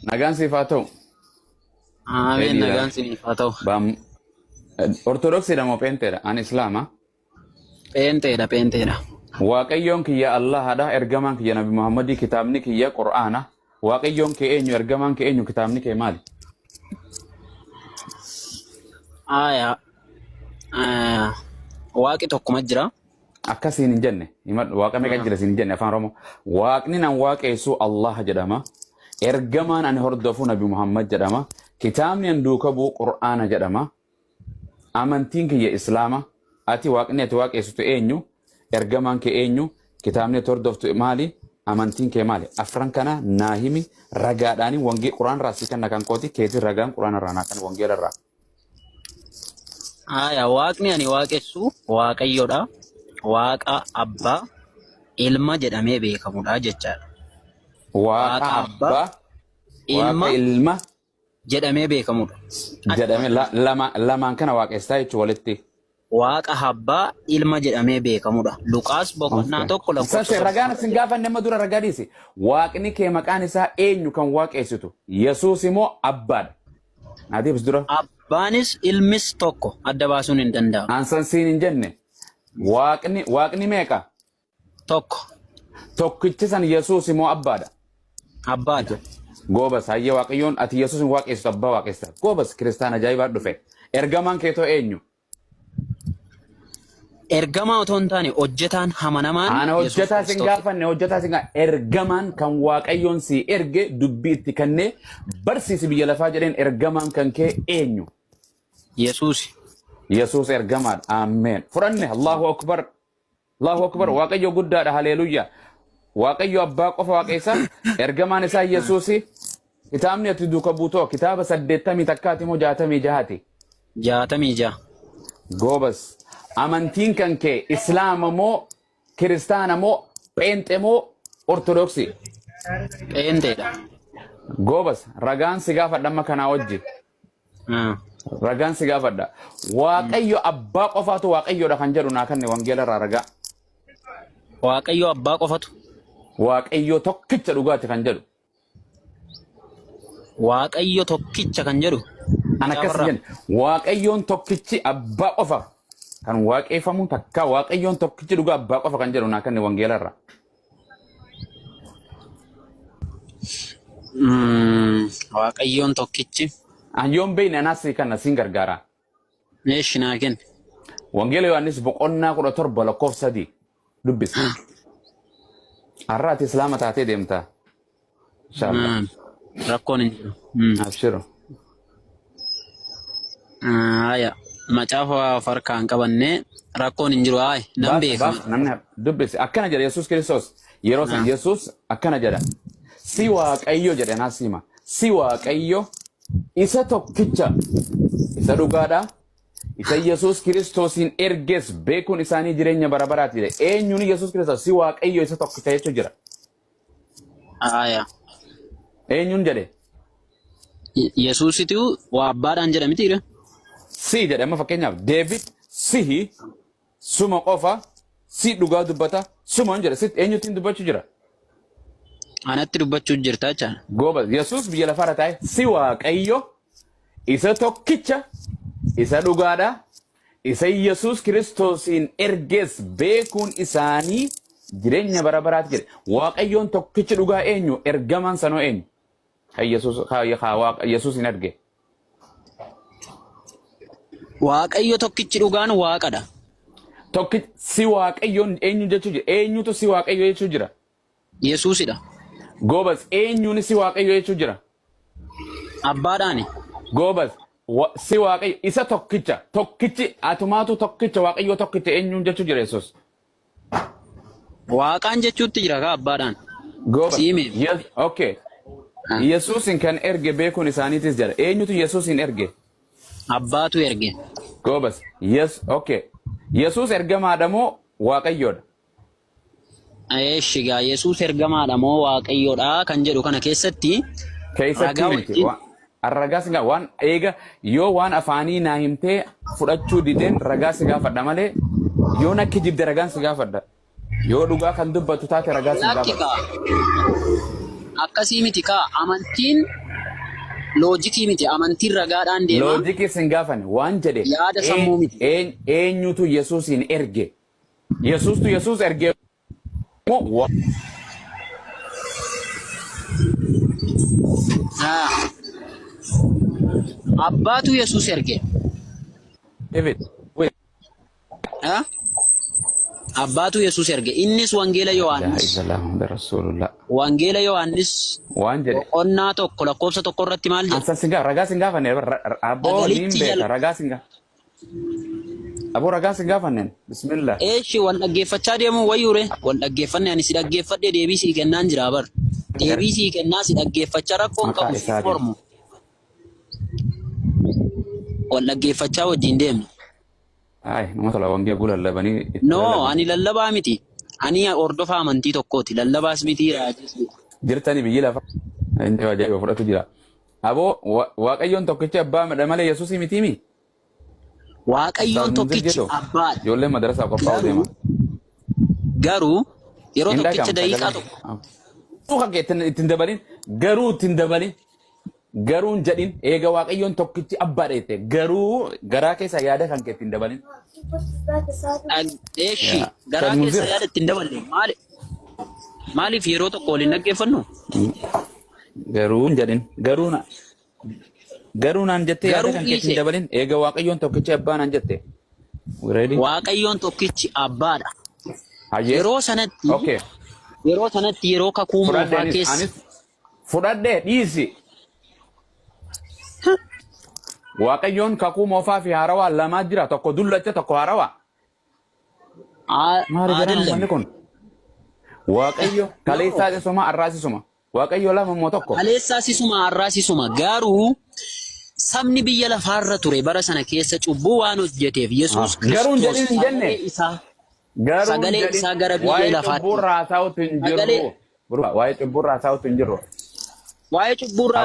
Nagaan siif haa ta'u. Ameen Eediidha. nagaan siniif haa ta'u. Baam Ortodoksiidha moo Pheenxeedha? Ani Islaama. Pheenxeedha pheenxeedha. Waaqayyoon kiyya Allahadha, ergamaan kiyya Nabi Muhammadii, kitaabni kiyya Qur'aana. Waaqayyoon kee eenyu, ergamaan kee eenyu, kitaabni kee maali? Aya. Waaqi tokkuma jira. Akkasiin hin jenne. Himadhu waaqa meeqa jira siin hin jenne afaan Oromoo. Waaqni nan waaqessu Allah jedhama. Ergamaan ani hordofu Nabi Muhammad jedhama. Kitaabni an duuka bu'u Qur'aana jedhama. Amantiin kiyya Islaama. Ati waaqni ati waaqessitu eenyu? Ergamaan kee eenyu? Kitaabni ati hordoftu maali? Amantiin kee maali? Afran kana naa himi ragaadhaani wangee Qur'aan irraa sii kenna kan kooti keetiin ragaan Qur'aan irraa naa kan wangeela irraa. Aya waaqni ani waaqessu Waaqayyodha. Waaqa Abbaa Ilma jedhamee beekamudha jechaadha. Waaqa Waaqa Abbaa Abbaa Ilma Waaqa Ilma jedhamee beekamudha. jedhamee lamaan kana waaqessaa jechuun walitti. Waaqa Abbaa Ilma jedhamee beekamudha. Luqaas boqonnaa 1 lakkoofsa Sase ragaan 38. sin gaafanne amma dura ragaa dhiisi. Waaqni kee maqaan isaa eenyu kan waaqessitu? Yesuus immoo Abbaadha. Naa deebis dura. Abbaanis ilmis tokko adda baasuun hin danda'amu. Ansan siin hin jenne. Waaqni meeqa? Tokko. Tokkichi san Yesuus immoo Abbaadha. Abbaadha. Goobas hayyee Waaqayyoon ati Yesuus hin waaqessitu Abbaa waaqessita. Goobas kiristaan ajaa'ibaa dhufe. Ergamaan keetoo eenyu? Ergamaa otoo hin taane hojjetaan amanamaan Ana Yesuus hojjetaa sin Kiristoos. gaafanne hojjetaa sin gaafanne ergamaan kan Waaqayyoon si erge dubbii itti kennee barsiisi biyya lafaa jedheen ergamaan kan kee eenyu? Yesuusi. Yesuus ergamaadha. Ameen. Fudhanne Allahu Akbar. Allahu Akbar. Waaqayyo guddaadha. Haleeluyyaa. Waaqayyo abbaa qofa waaqeessa. Ergamaan isaa Yesuusi. Kitaabni ati duuka buutoo kitaaba saddeettamii takkaati moo jaatamii jahaati? 66. Goobas. Amantiin kan kee Islaama moo Kiristaana moo Pheenxe moo Ortodoksii? Pheenxeedha. Goobas. Ragaan si gaafadha amma kanaa wajji. Ragaan si gaafadha. Waaqayyo abbaa qofaatu waaqayyoodha kan jedhu naa kanne wangeela irraa ragaa. Waaqayyo abbaa qofatu. Waaqayyo tokkicha dhugaati kan jedhu. Waaqayyo tokkicha kan jedhu. An akkas Macaafa hin jenne. Waaqayyoon tokkichi abbaa qofa kan waaqeffamu takka waaqayyoon tokkichi dhugaa abbaa qofa kan jedhu naa kanne wangeela irraa. Waaqayyoon tokkichi. An yoon beekne anaas kana siin gargaara. Meeshi naa kenni. Wangeela Yohaannis boqonnaa 17 lakkoofsa 3 dubbisi. Har'a ati islaama taatee deemta. Inshallah. Rakkoon hin jiru. Abshiru. Haya. Macaafa of harkaa hin qabanne rakkoon hin jiru. Haaya. Nan Baas beeka. baas namni dubbisi. Akkana jedha Yesuus Kiristoos. Yeroo san Yesuus akkana jedha. Si Waaqayyo jedhe naas hima. Si Waaqayyo isa tokkicha isa dhugaadha. Isa Yesuus Kiristoosiin erges beekuun isaanii jireenya bara baraati jedhe. Eenyuun Yesuus Kiristoos si Waaqayyo isa tokkicha jechuu jira. Haaya. Eenyuun jedhe? Yesuusitu waa abbaadhaan jedha mitiire? Si jedhe amma fakkeenyaaf Deevid sihi suma qofa si dhugaa dubbata suma hin jedhe sitti eenyutti dubbachuu jira. Anatti dubbachuu jirta jechaadha. Goobas Yesuus biyya lafaarra taa'e si Waaqayyo isa tokkicha isa dhugaadha isa Yesuus Kiristoosiin erges beekuun isaanii jireenya bara baraati jedhe. Waaqayyoon tokkichi dhugaa eenyu ergamaan sanoo eenyu? Kan Yesuus kan Waaqa Yesuus hin erge. Waaqayyo tokkichi dhugaan Waaqadha. Tokkichi si Waaqayyoon eenyu jechuu jira? Eenyutu si Waaqayyo jechuu jira? Yesuusidha. Goobas eenyuun si Waaqayyo jechuu jira? Abbaadhaani. Goobas si Waaqayyo isa tokkicha tokkichi atumaatu tokkicha Waaqayyo tokkicha eenyuun jechuu jira Yesuus? Waaqaan jechuutti jira kaa abbaadhaan. Goobas. Siime. Yes, okay. Yesuusin kan erge beekuun isaaniitis jedha. Eenyutu Yesuusin erge? Abbaatu erge. Goobas. Yes, okay. Yesuus ergamaadha moo Waaqayyoodha? Eeshi gaa Yesuus ergamaadha moo Waaqayyoodha kan jedhu kana keessatti Keessatti ragaa miti. wajjin Ragaa si waan eega yoo waan afaanii naa himtee fudhachuu dideen ragaa si gaafadha malee yoo na kijibde ragaan si gaafadha. Yoo dhugaa kan dubbatu taate ragaa si lakki gaafadha. kaa. Akkasii miti kaa amantiin loojikii miti amantiin ragaadhaan deema. Loojikii sin gaafane waan jedhe Yaada sammuu miti. Eenyutu Yesuusin erge? Yesuustu Yesuus erge moo Ah. Abbaatu Yesuus erge. David, wait. Ah? Abbaatu Yesuus erge. Innis Wangeela La ilaha Yohaannis. illallah Muhammad Rasulullah. Wangeela Yohaannis Waan jedhe. boqonnaa 1 lakkoofsa 1 irratti maal jedha? Ansan singaa ragaa sin gaafanne aboo niin Sagalichi beeka jal ragaa sin gaafanne. Aboo ragaa sin gaafanneen. Bismillah. Eeshi wal dhaggeeffachaa deemuu wayyuure wal dhaggeeffanne ani si dhaggeeffadhe deebii sii kennaan jira bar. Deebii sii kennaa si dhaggeeffachaa rakkoon Maqaa qabu siif isaatiin. mormu. Wal dhaggeeffachaa wajjin deemna. Ay, nama tola wangeela guu lallabanii itti No, lallaban. ani lallabaa miti. Ani hordofaa amantii tokkooti. Lallabaas miti, raajiis miti. Jirtani biyyi lafa. Inni ajaa'iba fudhatu jira. Aboo Waaqayyoon tokkichi abbaa madha malee Yesuusii mitiimi? Ustaaz Waaqayyoon Munzir tokkichi jedhu abbaadha. ijoolleen madarasaa qophaa'u Garuu deema. garuu yeroo Hin tokkicha dhaga'amu daqiiqaa sagaleen. tokko Garuu kan kee ittiin dabalin garuu ittiin dabalin garuu hin jedhin eega Waaqayyoon tokkichi abbaadha jette garuu garaa keessa yaada kan kee ittiin dabalin. Eeshi Yaa. garaa Ustaaz keessa Munzir. yaada ittiin daballe maali? Maaliif yeroo tokko waliin dhaggeeffannu? Garuu hin jedhin garuu na garuu naan jettee yaada Garuu kan keetti hin dhiise dabalin eega Waaqayyoon tokkichi abbaa naan jette. Ready? Waaqayyoon tokkichi abbaadha. Hayyee. Yeroo sanatti Okay. yeroo sanatti yeroo kakuu Fudhadhe moofaa anis keessa anis fudhadhe dhiisi. Waaqayyoon kakuu moofaa fi haarawaa lamaa jira tokko dullacha tokko haarawaa. Maali garaan Aadallam. uummanni kun? Waaqayyo kaleessaa isuma har'aas isuma. Waaqayyo lama immoo tokko. Kaleessaas isuma har'aas isuma garuu sabni biyya lafaarra ture bara sana keessa cubbuu waan hojjeteef Yesuus Garuu hin Kiristoos jedhin hin jenne. sagalee isaa Garuu hin sagalee jedhin. isaa gara biyya Waa'ee lafaatti cubbuurraa haasa'uutu hin sagalee jirru. Waa'ee cubbuurraa haasa'uutu hin jirru. waa'ee cubbuurraa